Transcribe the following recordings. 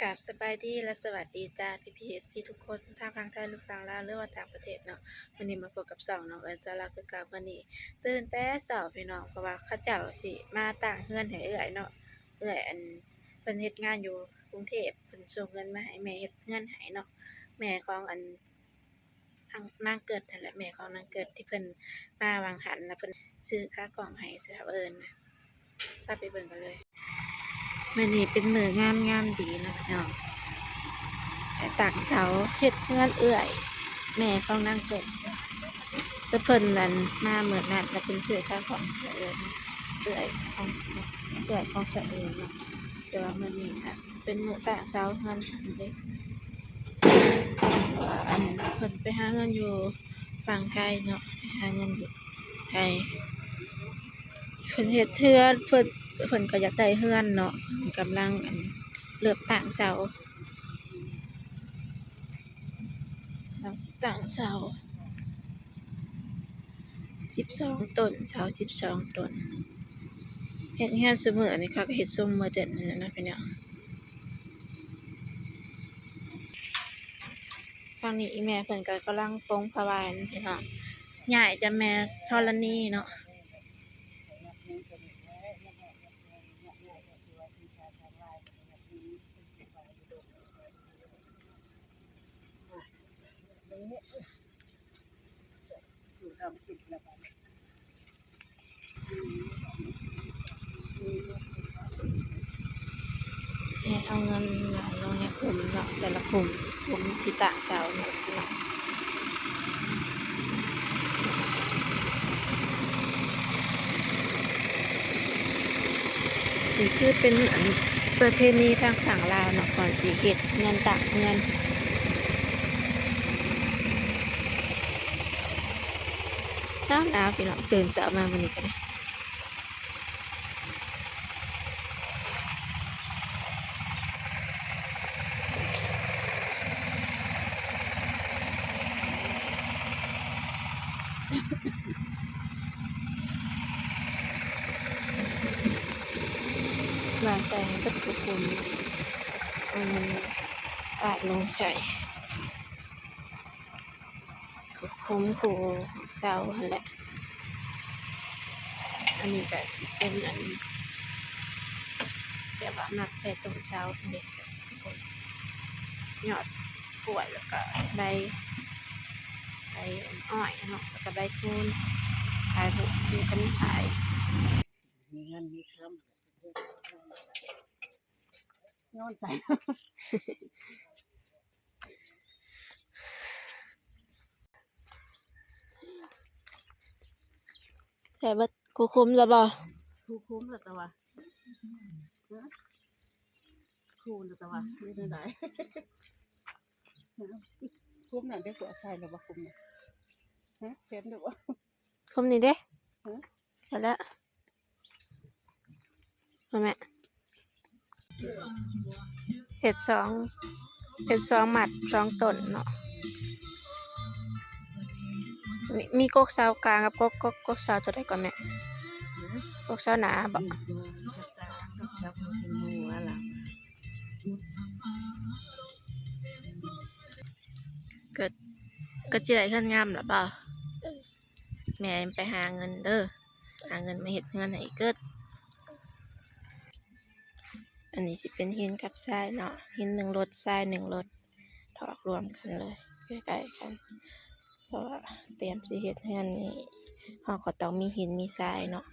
ກາບສະບາຍດີ ແລະ ສະຫວັດດີຈ້າ ພີ່ໆ ເອັຟຊີ ທຸກຄົນ ທັງຝັ່ງໄທ ຫຼື ຝັ່ງລາວ ຫຼືວ່າຕ່າງປະເທດເນາະ. ມື້ນີ້ມາພົບກັບຊ່ອງນ້ອງເອິນສາວລາວຄືເກົ່າ. ມື້ນີ້ຕື່ນແຕ່ເຊົ້າພີ່ນ້ອງ ເພາະວ່າເຂົາເຈົ້າຊິມາຕັ້ງເຮືອນໃຫ້ເອື້ອຍເນາະ. ເອື້ອຍ ອັນ ເພິ່ນເຮັດງານຢູ່ກຸງເທບ ເພິ່ນສົ່ງເງິນມາໃຫ້ແມ່ເຮັດເຮືອນໃຫ້ເນາະ. ແມ່ຂອງ ອັນ ນາງ ນາງເກີດຫັ້ນແຫຼະ ແມ່ຂອງນາງເກີດທີ່ເພິ່ນມາຫວ່າງຫັ້ນ ແລ້ວເພິ່ນຊື້ຂາກອງໃຫ້ສາວເອິນນະ. ພາໄປເບິ່ງກັນເລີຍ. ມື້ນີ້ເປັນມື້ງາມໆ ດີເນາະພີ່ນ້ອງ ໄດ້ຕັ້ງເສົາເຮັດເຮືອນເອື້ອຍ ແມ່ຂອງນາງເກີດ. ແຕ່ເພິ່ນນັ້ນມາມື້ນັ້ນ ແລ້ວເພິ່ນຊື້ຂາກອງສາວເອິນ ເອື້ອຍຂອງ ເອື້ອຍຂອງສາວເອິນເນາະ. ແຕ່ວ່າມື້ນີ້ນະ ເປັນມື້ຕັ້ງເສົາເຮືອນເພິ່ນເດ້ ເພາະວ່າ ອັນ ເພິ່ນໄປຫາເງິນຢູ່ຝັ່ງໄທເນາະ ໄປຫາເງິນຢູ່ໄທ. ເພິ່ນເຮັດເຮືອນ ເພິ່ນ ເພິ່ນກໍຢາກໄດ້ເຮືອນເນາະ ເພິ່ນກຳລັງ ອັນ ເລີ່ມຕັ້ງເສົາ ກຳລັງຊິຕັ້ງເສົາ ສິບສອງຕົ້ນ ເສົາສິບສອງຕົ້ນ. ເຮັດເຮືອນຊຸມື້ນີ້ ເຂົາກໍເຮັດຊົງໂມເດີນນັ້ນແຫຼະເນາະພີ່ນ້ອງ. ທາງນີ້ອີ່ແມ່ເພິ່ນກໍກຳລັງປົງຜ້າວາຍພີ່ນ້ອງ ຍ້າຍຈາກແມ່ທໍລະນີເນາະ. ແມ່ເອົາເງິນມາລົງໃນຂຸມເນາະ ແຕ່ລະຂຸມ ຂຸມທີ່ຕັ້ງເສົາເນາະພີ່ນ້ອງ. ນີ້ຄືເປັນ ອັນ ປະເພນີທາງຝັ່ງລາວເນາະ ກ່ອນຊິເຮັດເຮືອນຕັ້ງເຮືອນ. ໜາວໆ ພີ່ນ້ອງ ຕື່ນເຊົ້າມາມື້ນີ້ກໍໄດ້ ວາງໃສ່ໃຫ້ເບິດທຸກຂຸມ ເອົາເງິນປາດລົງໃສ່ ຂຸມຄູ່ເສົາຫັ້ນແຫຼະ. ອັນນີ້ກະຊິເປັນອັນ ແບບວ່າມັດໃສ່ຕົ້ນເສົາເດ້ ຍອດກ້ວຍ ແລ້ວກະໃບ ໃບອ້ອຍເນາະ ແລ້ວກະໃບຄູນ ຖ່າຍຮູບຄືກັນຖ່າຍ ມີເງິນມີຄຳ ຍ້ອນໃສ່ ແຕ່ວ່າກູຄຸມແລ້ວບໍ່? ກູຄຸມແລ້ວແຕ່ວ່າ ຄູນແລ້ວແຕ່ວ່າ ເຮັດແນວໃດ? ຄຸມນັ້ນໄດ້ ກູເອົາໃສ່ແລ້ວບໍ່? ຄຸມນີ້ ຮະ ເຫັນຢູ່ບໍ່? ຄຸມນີ້ເດ້ ຮະ ເອົາລະ ມາແມ່ ເຮັດສອງ ເຮັດສອງມັດ ສອງຕົ້ນເນາະ. ມີ ມີກົກເສົາກາງກັບກົກ ກົກ ກົກເສົາຕົວໃດກ່ອນແມ່? ກົກເສົາໜ້າບໍ? ກໍ ກໍຊິໄດ້ເຮືອນງາມລະບໍ? ແມ່ໄປຫາເງິນເດີ ຫາເງິນມາເຮັດເຮືອນໃຫ້ອີ່ເກີດ. ອັນນີ້ຊິເປັນຫີນກັບຊາຍເນາະ ຫີນໜຶ່ງລົດ ຊາຍໜຶ່ງລົດ ຖອກລວມກັນເລີຍ ໃກ້ໆກັນ ເພາະວ່າຕຽມຊິເຮັດເຮືອນນີ້ ເຮົາກໍຕ້ອງມີຫີນມີຊາຍເນາະ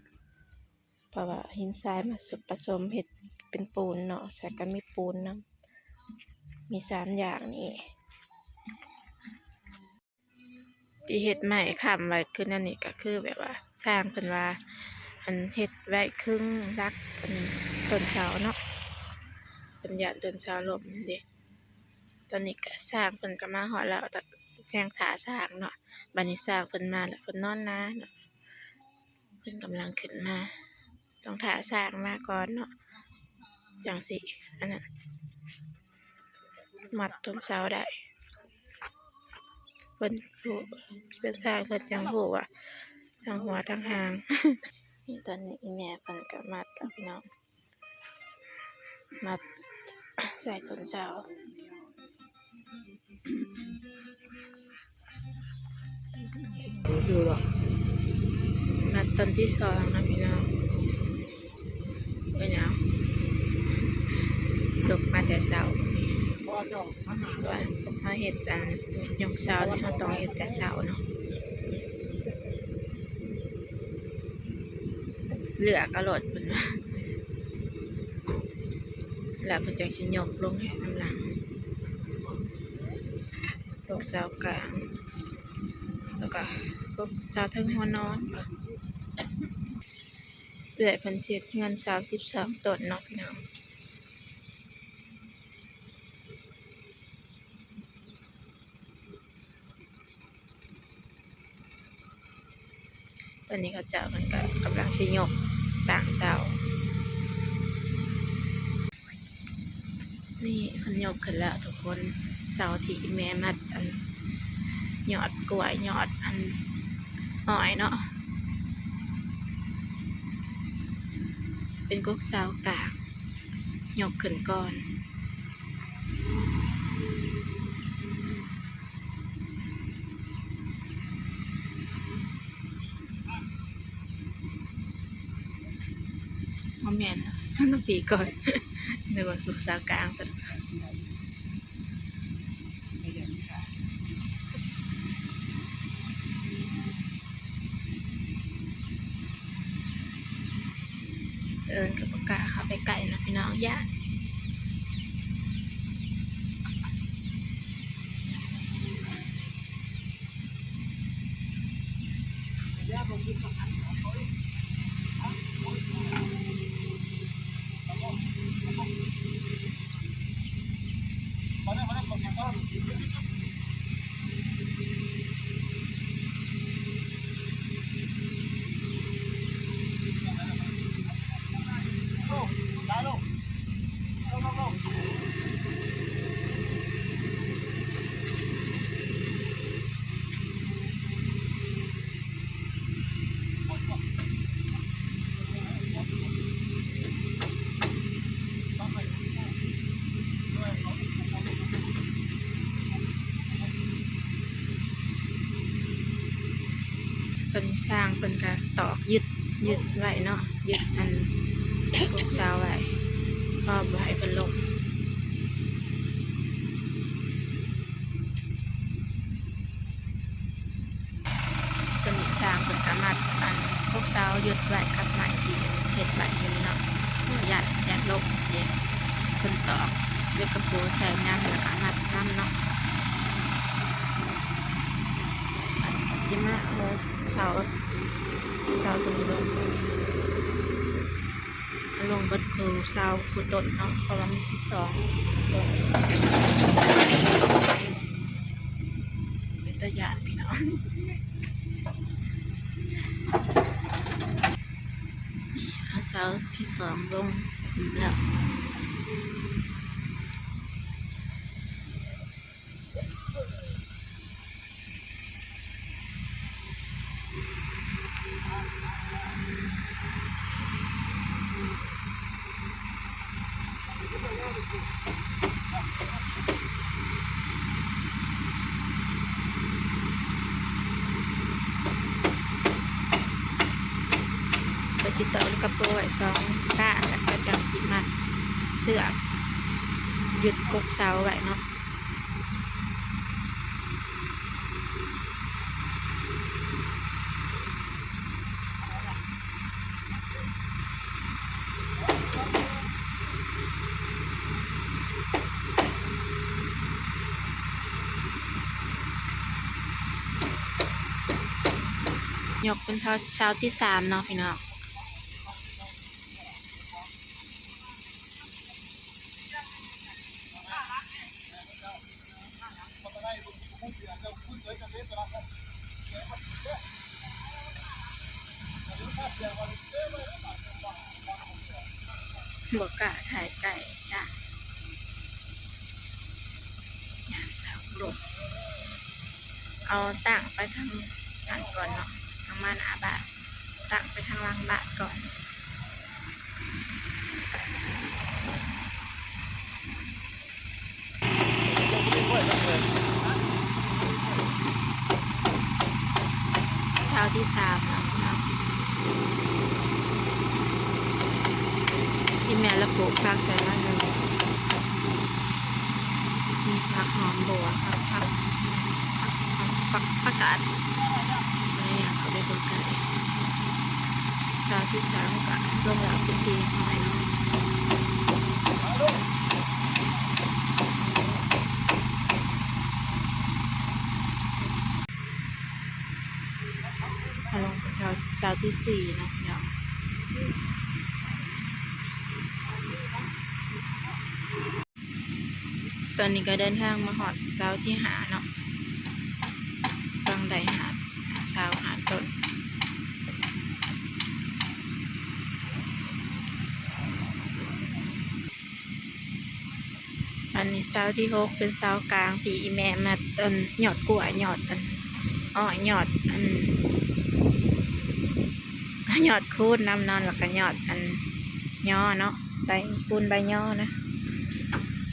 ເພາະວ່າຫີນຊາຍມາປະສົມເຮັດເປັນປູນເນາະ ແລ້ວກໍມີປູນນຳ ມີສາມຢ່າງນີ້. ທີ່ເຮັດໄມ້ຄ້ຳໄວ້ຄືແນວນີ້ ກໍຄືແບບວ່າຊ່າງເພິ່ນວ່າ ອັນ ເຮັດໄວ້ຄຶງຫຼັກ ອັນ ຕົ້ນເສົາເນາະ ເພິ່ນຢ້ານຕົ້ນເສົາລົ້ມເດ້. ຕອນນີ້ກໍຊ່າງເພິ່ນກໍມາຮອດແລ້ວ ແຕ່ຍັງຖ້າຊ່າງເນາະ ບາດນີ້ຊ່າງເພິ່ນມາແລ້ວ ເພິ່ນນອນນາເນາະ. ເພິ່ນກຳລັງຂຶ້ນມາ ຕ້ອງຖ້າຊ່າງມາກ່ອນເນາະ ຈັ່ງຊິ ອັນນັ້ນ ມັດຕົ້ນເສົາໄດ້. ເພິ່ນຮູ້ ເພິ່ນຊ່າງເພິ່ນຈັ່ງຮູ້ວ່າທັງຫົວທັງຫາງ. ນີ້ຕອນນີ້ອີ່ແມ່ເພິ່ນກໍມັດແລ້ວພີ່ນ້ອງ ມັດ ໃສ່ຕອນເຊົ້າ. ມັດຕອນທີສອງນະພີ່ນ້ອງ. ເປັນຫຍັງ? ລຸກມາແຕ່ເຊົ້າ. ເຮົາເຮັດອັນຍົກເຊົ້ານີ້ ເຮົາຕ້ອງເຮັດແຕ່ເຊົ້າເນາະ. ເລືອກເອົາໂລດເພິ່ນວ່າ ແລ້ວເພິ່ນຈັ່ງຊິຍົກລົງໃຫ້ນຳຫຼັງ. ພວກເສົາກາງ ແລ້ວກໍພວກເສົາເທິງຫົວນອນ. ເອື້ອຍເພິ່ນຊິເຮັດເຮືອນເສົາສິບສອງຕົ້ນເນາະພີ່ນ້ອງ. ຕອນນີ້ເຂົາເຈົ້າເພິ່ນກໍກຳລັງຊິຍົກຕາງເສົາ. ນີ້ເພິ່ນຍົກຂຶ້ນແລ້ວທຸກຄົນ. ເສົາທີ່ແມ່ມັດອັນຍອດກ້ວຍ ຍອດອັນອ້ອຍເນາະ ເປັນກົກເສົາກາງ ຍົກຂຶ້ນກ່ອນ. ບໍ່ແມ່ນ ມັນຕ້ອງປີກ່ອນ. ນຶກວ່າລູກສາວກາງຊັ້ນ. ສະເອີນກໍບໍ່ກ້າເຂົ້າໄປໃກ້ເນາະພີ່ນ້ອງ ຢ້ານ. ຕອນນີ້ຊ່າງເພິ່ນກະຕອກຍຶດ ຍຶດໄວ້ເນາະ ຍຶດອັນກົກເສົາໄວ້ ເພື່ອບໍ່ໃຫ້ເພິ່ນລົ້ມ. ຕອນນີ້ຊ່າງເພິ່ນກະມັດອັນກົກເສົາຍຶດໄວ້ກັບໄມ້ທີ່ເຮັດໄວ້ຢູ່ນີ້ເນາະ ຢ້ານ ຢ້ານລົ້ມເດ້. ເພິ່ນຕອກເຫຼັກກະປູໃສ່ນຳ ແລ້ວກະມັດນຳເນາະ. ອັນກະຊິມາເອົາເສົາ ເສົາຕົວນີ້ລົງ ລົງເບິດຄູ່ເສົາຄູ່ຕົ້ນເນາະ ເພາະວ່າມີສິບສອງຕົ້ນ. ເປັນຕາຢ້ານພີ່ນ້ອງ. ນີ້ເອົາເສົາທີສອງລົງແລ້ວ. ກໍຊິຕອກເຫຼັກກະປູໄວ້ສອງດ້ານ ແລ້ວກໍຈັ່ງຊິມັດເຊືອກຍຶດກົກເສົາໄວ້ເນາະ. ຍົກເປັນເສົາ ເສົາທີສາມເນາະພີ່ນ້ອງ. ບໍ່ກ້າຖ່າຍໃກ້ ຢ້ານ ຢ້ານສາວລົມ. ເອົາຕັ້ງໄປທາງນັ້ນກ່ອນເນາະ ທາງມາໜ້າບ້ານ. ຕັ້ງໄປທາງຫຼັງບ້ານກ່ອນ. ເ ເສົາທີສາມແລ້ວເນາະ ທີ່ແມ່ລະປູກຜັກໃສ່ມາໜຶ່ງ ມີຜັກຫອມບົ່ວ ຜັກ ຜັກ ຜັກ ຜັກ ຜັກກາດ ແລ້ວຫຍັງກໍໄດ້ເບິ່ງກັນເອງ. ເສົາທີສາມກໍລົງແລ້ວເປັນທີ່ຮຽບຮ້ອຍເນາະ. ມາລົງເສົາ ເສົາທີສີ່ເນາະພີ່ນ້ອງ. ຕອນນີ້ກໍເດີນທາງມາຮອດເສົາທີຫ້າເນາະ ກຳລັງໄດ້ຫ້າ ເສົາຫ້າຕົ້ນ. ອັນນີ້ເສົາທີຫົກ ເປັນເສົາກາງທີ່ອີ່ແມ່ມັດ ອັນ ຍອດກ້ວຍ ຍອດ ອັນ ອ້ອຍ ຍອດ ອັນ ຍອດຄູນນຳເນາະ ແລ້ວກໍຍອດ ອັນ ຍໍເນາະ ໃບຄູນໃບຍໍນະ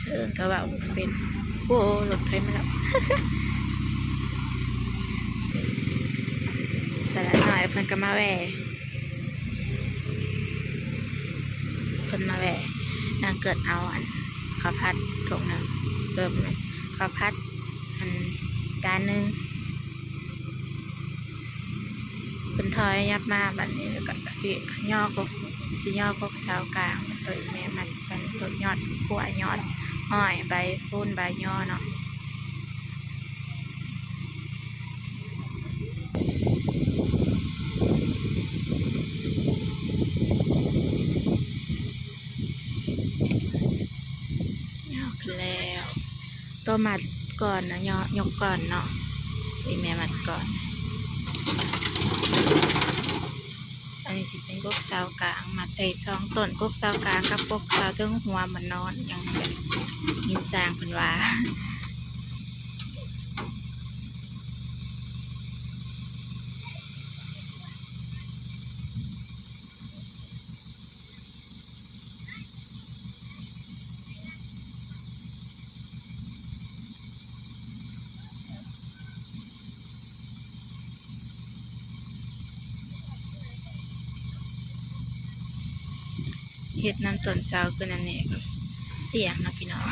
ເອີ້ນກໍເວົ້າບໍ່ເປັນ. ໂອ້ ລົດໄຖມາແລ້ວ ຕະຫຼາດນ້ອຍເພິ່ນກໍມາແວ່ ເພິ່ນມາແວ່ ນາງເກີດເອົາ ອັນ ເຂົ້າຜັດຖົງໜຶ່ງ ເອີ ບໍ່ແມ່ນ ເຂົ້າຜັດ ອັນ ຈານໜຶ່ງ ເພິ່ນຖອຍຫຍັບມາ ບັດນີ້ກໍຊິຍໍກົກ ຊິຍໍກົກເສົາກາງ ໂຕອີ່ແມ່ມັດ ເປັນຕົ້ນຍອດກ້ວຍ ຍອດອ້ອຍ ໃບຄູນໃບຍໍເນາະ. ຍອກແລ້ວ ໂຕມັດກ່ອນນະ ຍົກ ຍົກກ່ອນເນາະ ໂຕອີ່ແມ່ມັດກ່ອນ. ອັນນີ້ຊິເປັນກົກເສົາກາງ ມັດໃສ່ສອງຕົ້ນ ກົກເສົາກາງກັບກົກເສົາເທິງຫົວໝານນອນ ຫຍັງນີ້ແຫຼະ ຍິນຊ່າງເພິ່ນວ່າ. ເຮັດນຳຕົ້ນເສົາຂຶ້ນ ອັນນີ້ກໍສ່ຽງເນາະພີ່ນ້ອງ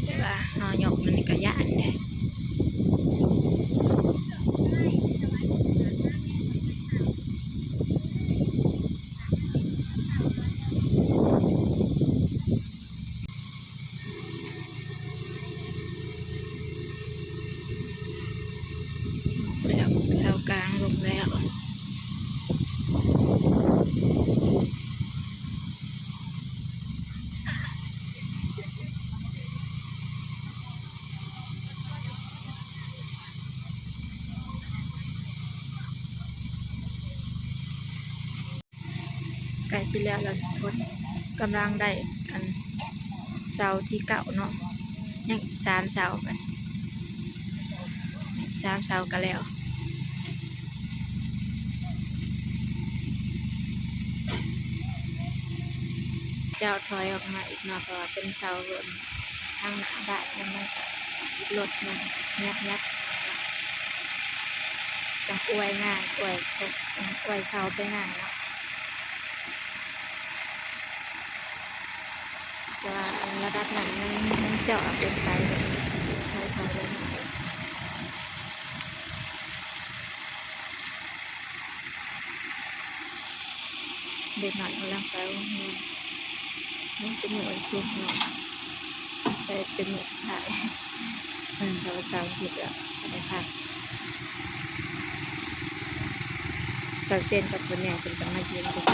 ແຕ່ວ່າເຮົາຍົກມັນກໍຢ້ານເດ້. ແລ້ວ ເສົາກາງລົງແລ້ວ. ໃກ້ຊິແລ້ວແລ້ວທຸກຄົນ ກຳລັງໄດ້ອັນເສົາທີເກົ້າເນາະ ຍັງອີກສາມເສົາ ບັດນີ້ອີກສາມເສົາກໍແລ້ວ. ເຈົ້າຖອຍອອກມາອີກເນາະ ເພາະວ່າເປັນເສົາເລີ່ມ ທາງໜ້າບ້ານມັນ ມັນກໍລົດມັນຍັບໆ ຈັກອວຍງ່າຍ ອວຍ ອວຍເສົາໄປງ່າຍເນາະ ແຕ່ວ່າອັນລະດັບນ້ຳມັນ ມັນເຈາະເກີນໄປ ເລີຍຖອຍ ຖອຍລົງມາ. ເດັກນ້ອຍກຳລັງໄປໂຮງຮຽນ ຍັງເປັນມື້ວັນສຸກເນາະ ແຕ່ເປັນມື້ສຸດທ້າຍ ເອີ ເພາະວ່າເສົາร์ອາທິດແລ້ວກໍໄດ້ພັກ ຕອນເຊັນກັບພໍ່ໃຫຍ່ເພິ່ນກໍມາຢືນຢູ່.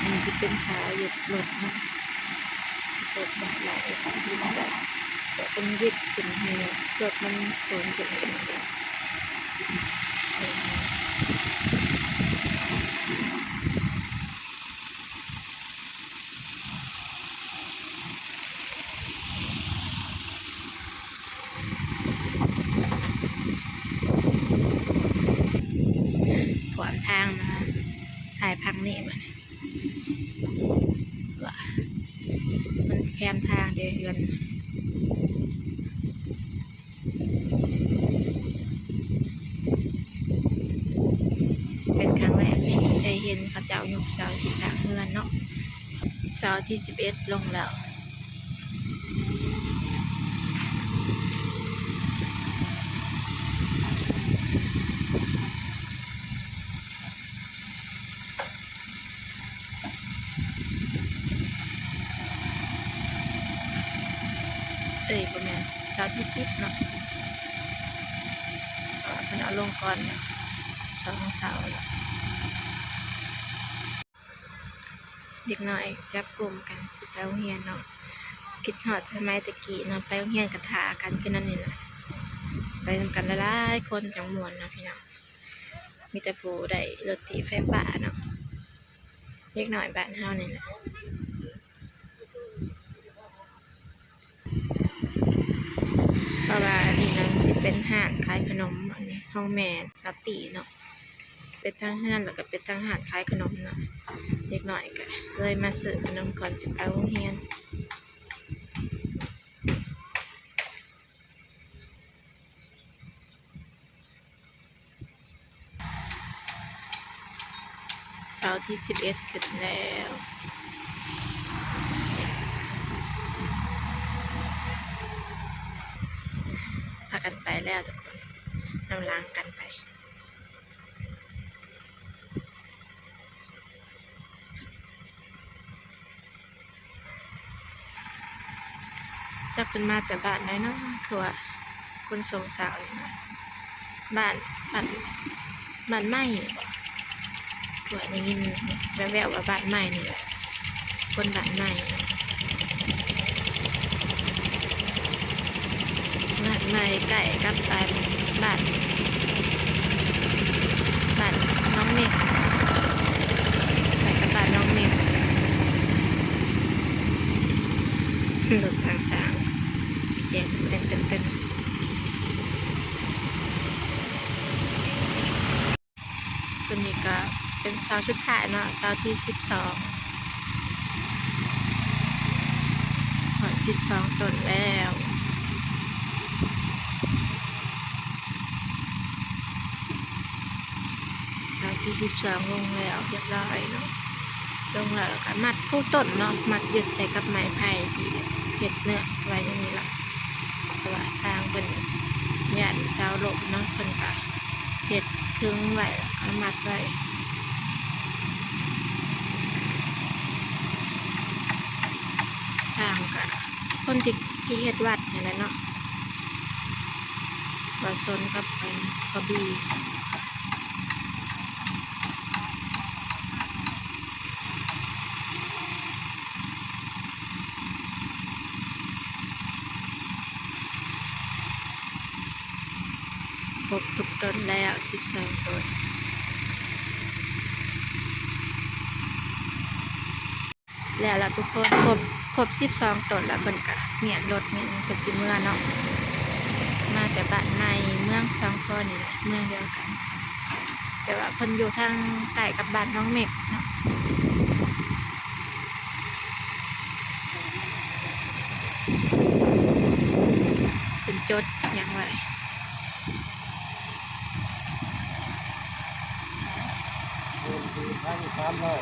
ອັນນີ້ຊິເປັນຂາເຮັດລົດເນາະ ລົດບັກຫຼາຍ ເປັນວິດຂຶ້ນໃຫ້ລົດມັນສູງຂຶ້ນ. ຂວາມທາງນະ ຖ່າຍພັກນີ້ບັດນີ້ ເປັນຄັ້ງແລກທີ່ໄດ້ເຫັນເຂົາເຈົ້າຍົກເສົາຊິສ້າງເຮືອນເນາະ. ເສົາທີສິບເອັດລົງແລ້ວ. ເອີຍ ບໍ່ແມ່ນ ເສົາທີສິບເນາະ ເພາະວ່າເພິ່ນເອົາລົງກ່ອນສອງເສົາແລ້ວ. ເດັກນ້ອຍຈັບກຸ່ມກັນຊິໄປໂຮງຮຽນເນາະ. ຄິດຮອດສະໄໝແຕ່ກີ້ເນາະ ໄປໂຮງຮຽນກະຖ້າກັນຄືນັ້ນນີ້ແຫຼະ ໄປນຳກັນຫຼາຍໆຄົນຈັ່ງມ່ວນເນາະພີ່ນ້ອງ. ມີແຕ່ຜູ້ໄດ້ລົດຖີບໄຟຟ້າເນາະ ເດັກນ້ອຍບ້ານເຮົານີ້ແຫຼະ. ເພາະວ່າອັນນີ້ນະ ຊິເປັນຮ້ານຂາຍຂະໜົມ ອັນ ຂອງແມ່ສາວຕີເນາະ ເປັນທັງເຮືອນ ແລ້ວກະເປັນທັງຮ້ານຂາຍຂະໜົມເນາະ. ເດັກນ້ອຍກະເລີຍມາຊື້ຂະໜົມກ່ອນຊິໄປໂຮງຮຽນ. ເສົາທີສິບເອັດຂຶ້ນແລ້ວ ພາກັນໄປແລ້ວທຸກຄົນ ນຳຫຼັງກັນໄປ. ຈັກເພິ່ນມາແຕ່ບ້ານໃດເນາະ ຄືວ່າຂົນສົ່ງເສົານີ້ນະ ບ້ານ ບ້ານ ບ້ານໃໝ່ບໍ ຄືວ່າໄດ້ຍິນແວ່ວໆວ່າບ້ານໃໝ່ນີ້ແຫຼະ ຄົນບ້ານໃໝ່. ບ້ານໃໝ່ໃກ້ກັບບ້ານ ບ້ານ ບ້ານໜອງເມັກ ໃກ້ກັບບ້ານໜອງເມັກ. ລົດທາງຊ້າງ ສຽງເຕັ້ນໆໆ. ຕົວນີ້ກະເປັນເສົາສຸດທ້າຍເນາະ ເສົາທີສິບສອງ ຮອດສິບສອງຕົ້ນແລ້ວ. ເສົາທີສິບສອງລົງແລ້ວຮຽບຮ້ອຍເນາະ ລົງແລ້ວ ແລ້ວກະມັດຄູ່ຕົ້ນເນາະ ມັດຍຶດໃສ່ກັບໄມ້ໄຜ່ທີ່ເຮັດເນືອກໄວ້ຢ່າງນີ້ລະ ເພາະວ່າຊ່າງເພິ່ນຢ້ານເສົາລົ້ມເນາະ ເພິ່ນກະ ເຮັດເທິງໄວ້ ແລ້ວກະມັດໄວ້. ຊ່າງກະຄົນທີ່ ທີ່ເຮັດວັດຫັ້ນແຫຼະເນາະ ບ່າວສົນກັບ ອັນ ພໍ່ບີ. ຄົບທຸກຕົ້ນແລ້ວ ສິບສອງຕົ້ນ ແລ້ວລະທຸກຄົນ ຄົບ ຄົບສິບສອງຕົ້ນລະ ເພິ່ນກະມ້ຽນລົດມ້ຽນ ເພິ່ນຊິເມືອເນາະ ມາແຕ່ບ້ານໃໝ່ ເມືອງສອງຄອນນີ້ແຫຼະ ເມືອງດຽວກັນ ແຕ່ວ່າເພິ່ນຢູ່ທາງໃກ້ກັບບ້ານໜອງເມັກເນາະ. ເພິ່ນຈົດຫຍັງໄວ້ ໝື່ນສີ່ພັນສາມຮ້ອຍ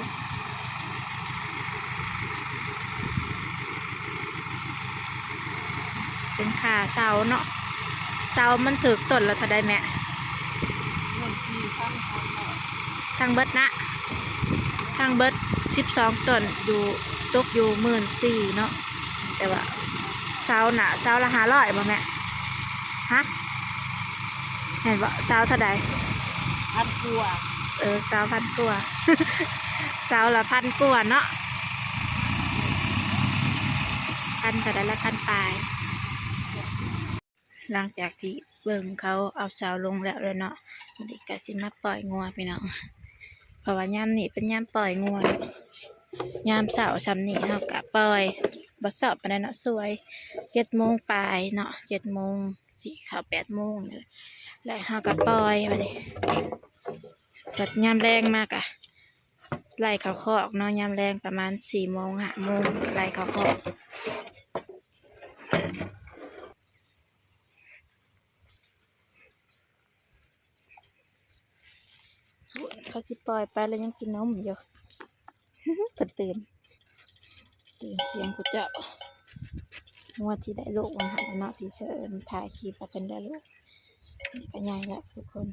ເປັນຄ່າເສົາເນາະ ເສົາມັນຖືກຕົ້ນລະເທົ່າໃດແມ່? ໝື່ນສີ່ພັນສາມຮ້ອຍ ທັງເບິດນະ ທັງເບິດສິບສອງຕົ້ນ ຢູ່ ຕົກຢູ່ໝື່ນສີ່ເນາະ ແຕ່ວ່າເສົານະ ເສົາລະຫ້າຮ້ອຍບໍ່ແມ່? ຮະ ແມ່ນບໍ່? ເສົາເທົ່າໃດ? ພັນກວ່າ ເອີ ເສົາພັນກວ່າ ເສົາລະພັນກວ່າເນາະ ພັນເທົ່າໃດລະ? ພັນປາຍ. ຫຼັງຈາກທີ່ເບິ່ງເຂົາເອົາເສົາລົງແລ້ວແຫຼະເນາະ ບາດນີ້ກະຊິມາປ່ອຍງົວພີ່ນ້ອງ ເພາະວ່າຍາມນີ້ເປັນຍາມປ່ອຍງົວ ຍາມເຊົ້າຊ່ຳນີ້ເຮົາກະປ່ອຍ ບໍ່ຊອບປານໃດເນາະ ສວຍ ເຈັດໂມງປາຍເນາະ ເຈັດໂມງ ຊິເຂົ້າແປດໂມງນີ້ແຫຼະ ແລ້ວເຮົາກະປ່ອຍບາດນີ້ ແລ້ວຍາມແລງມາກະ ໄລ່ເຂົ້າຄອກເນາະ ຍາມແລງປະມານສີ່ໂມງຫ້າໂມງໄລ່ເຂົ້າຄອກ. ເຂົາຊິປ່ອຍໄປແລ້ວຍັງກິນນົມຢູ່. ເພິ່ນຕື່ນ ຕື່ນສຽງຜູ້ເຈົ້າ. ງົວທີ່ໄດ້ລູກວ່າຫັ້ນເນາະ ທີ່ເຊີນຖ່າຍຄລິບວ່າເພິ່ນໄດ້ລູກ ນີ້ກໍໃຫຍ່ແລ້ວທຸກຄົນ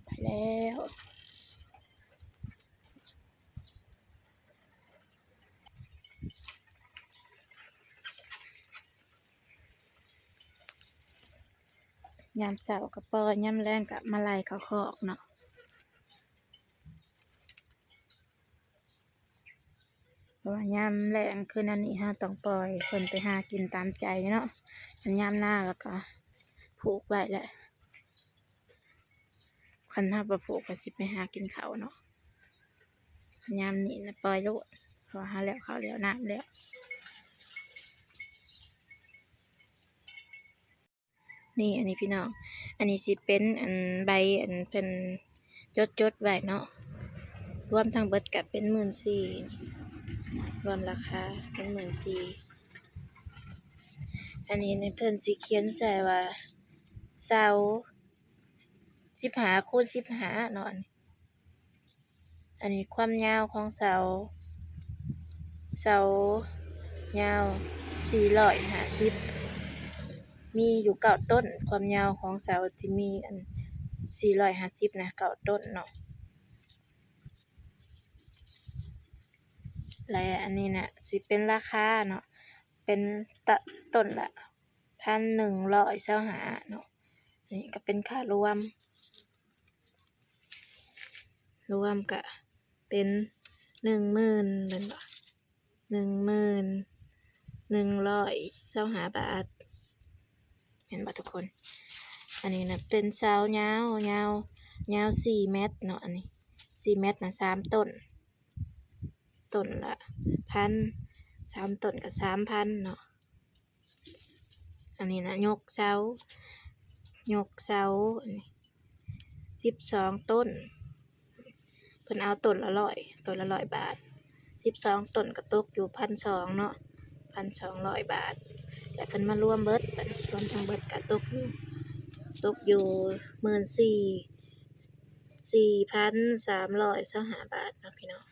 ໄປແລ້ວ. ຍາມເຊົ້າກໍປ່ອຍ ຍາມແລງກໍມາໄລ່ເຂົ້າຄອກເນາະ ເພາະວ່າຍາມແລງຄືແນວນີ້ ເຮົາຕ້ອງປ່ອຍເພິ່ນໄປຫາກິນຕາມໃຈເນາະ. ຄັນຍາມນາແລ້ວກໍຜູກໄວ້ແຫຼະ. ຄັນເຮົາບໍ່ຜູກກໍຊິໄປຫາກິນເຂົ້າເນາະ. ຍາມນີ້ນະປ່ອຍໂລດ ເພາະວ່າເຮົາແລ້ວເຂົ້າແລ້ວນ້ຳແລ້ວ. ນີ້ ອັນນີ້ພີ່ນ້ອງ ອັນນີ້ຊິເປັນ ອັນ ໃບ ອັນ ເພິ່ນຈົດໆໄວ້ເນາະ ລວມທັງເບິດກໍເປັນໝື່ນສີ່ ລວມລາຄາເປັນໝື່ນສີ່. ອັນນີ້ນີ້ເພິ່ນຊິຂຽນໃສ່ວ່າ ເສົາ ສິບຫ້າຄູນສິບຫ້າເນາະ. ອັນນີ້ ອັນນີ້ຄວາມຍາວຂອງເສົາ ເສົາຍາວສີ່ຮ້ອຍຫ້າສິບ ມີຢູ່ເກົ້າຕົ້ນ. ຄວາມຍາວຂອງເສົາທີ່ມີອັນສີ່ຮ້ອຍຫ້າສິບນະ ເກົ້າຕົ້ນເນາະ. ແລະ ອັນນີ້ນະ ຊິເປັນລາຄາເນາະ ເປັນຕະ ຕົ້ນລະ ພັນໜຶ່ງຮ້ອຍຊາວຫ້າເນາະ. ນີ້ກໍເປັນຄ່າລວມ ລວມກະເປັນໜຶ່ງໝື່ນ ແມ່ນບໍ່ ໜຶ່ງໝື່ນໜຶ່ງຮ້ອຍຊາວຫ້າບາດ ແມ່ນບໍ່ທຸກຄົນ? ອັນນີ້ນະເປັນເສົາຍາວ ຍາວ ຍາວສີ່ແມັດເນາະ ອັນນີ້ສີ່ແມັດນະ ສາມຕົ້ນ ຕົ້ນລະພັນ ສາມຕົ້ນກໍສາມພັນເນາະ. ອັນນີ້ນະ ຍົກເສົາ ຍົກເສົາ ອັນນີ້ສິບສອງຕົ້ນ ເພິ່ນເອົາຕົ້ນລະຮ້ອຍ ຕົ້ນລະຮ້ອຍບາດ ສິບສອງຕົ້ນກໍຕົກຢູ່ພັນສອງເນາະ ພັນສອງຮ້ອຍບາດ. ແລ້ວເພິ່ນມາລວມເບິດ ລວມທັງເບິດກໍຕົກຢູ່ ຕົກຢູ່ໝື່ນສີ່ ສີ່ພັນສາມຮ້ອຍຊາວຫ້າບາດເນາະພີ່ນ້ອງ.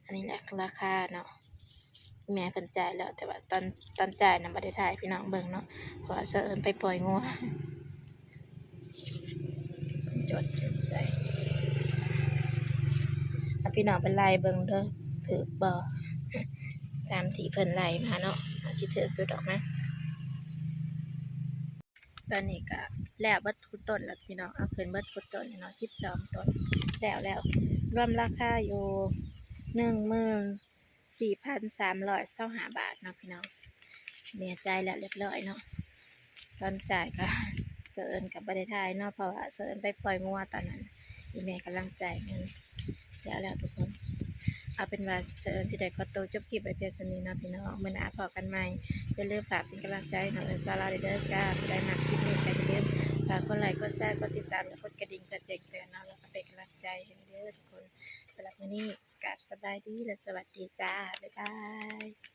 ອັນນີ້ແຫຼະລາຄາເນາະ ແມ່ເພິ່ນຈ່າຍແລ້ວ ແຕ່ວ່າຕອນ ຕອນຈ່າຍນະບໍ່ໄດ້ຖ່າຍໃຫ້ພີ່ນ້ອງເບິ່ງເນາະ ເພາະວ່າສະເອີນໄປປ່ອຍງົວ ຈົດ ຈົດໃສ່ ໃຫ້ພີ່ນ້ອງໄປໄລ່ເບິ່ງເດີ ຖືກບໍ່ ຕາມທີ່ເພິ່ນໄລ່ມາເນາະ ອາດຊິຖືກຢູ່ດອກນະ. ຕອນນີ້ກະແລ້ວເບິດທຸກຕົ້ນແລ້ວພີ່ນ້ອງ ເອົາຂຶ້ນເບິດທຸກຕົ້ນເນາະ ສິບສອງຕົ້ນ ແລ້ວ ແລ້ວ ລວມລາຄາຢູ່ໜຶ່ງໝື່ນສີ່ພັນສາມຮ້ອຍຊາວຫ້າບາດເນາະພີ່ນ້ອງ. ແມ່ຈ່າຍແລ້ວຮຽບຮ້ອຍເນາະ ຕອນຈ່າຍກະສະເອີນກະບໍ່ໄດ້ຖ່າຍເນາະ ເພາະວ່າສະເອີນໄປປ່ອຍງົວຕອນນັ້ນ ອີແມ່ກຳລັງຈ່າຍເງິນ ແລ້ວ ແລ້ວທຸກຄົນ ເອົາເປັນວ່າສະເອີນຊິໄດ້ຂໍໂຕຈົບຄລິບໄວ້ພຽງສ່ຳນີ້ເນາະພີ່ນ້ອງ ມື້ໜ້າພໍ້ກັນໃໝ່. ຢ່າລືມຝາກເປັນກຳລັງໃຈໃຫ້ນ້ອງເອີນສາລາວເດີຈ້າ ຜູ້ໃດມັກຄລິບນີ້ກໍຢ່າລືມຝາກກົດໄລ ກົດແຊ ກົດຕິດຕາມ ແລະ ກົດກະດິ່ງ ເພື່ອແຈ້ງເຕືອນເນາະ ແລ້ວກໍເປັນກຳລັງໃຈໃຫ້ເດີທຸກຄົນ. ສຳລັບມື້ນີ້ ກາບສະບາຍດີ ແລະ ສະຫວັດດີຈ້າ ບາຍບາຍ.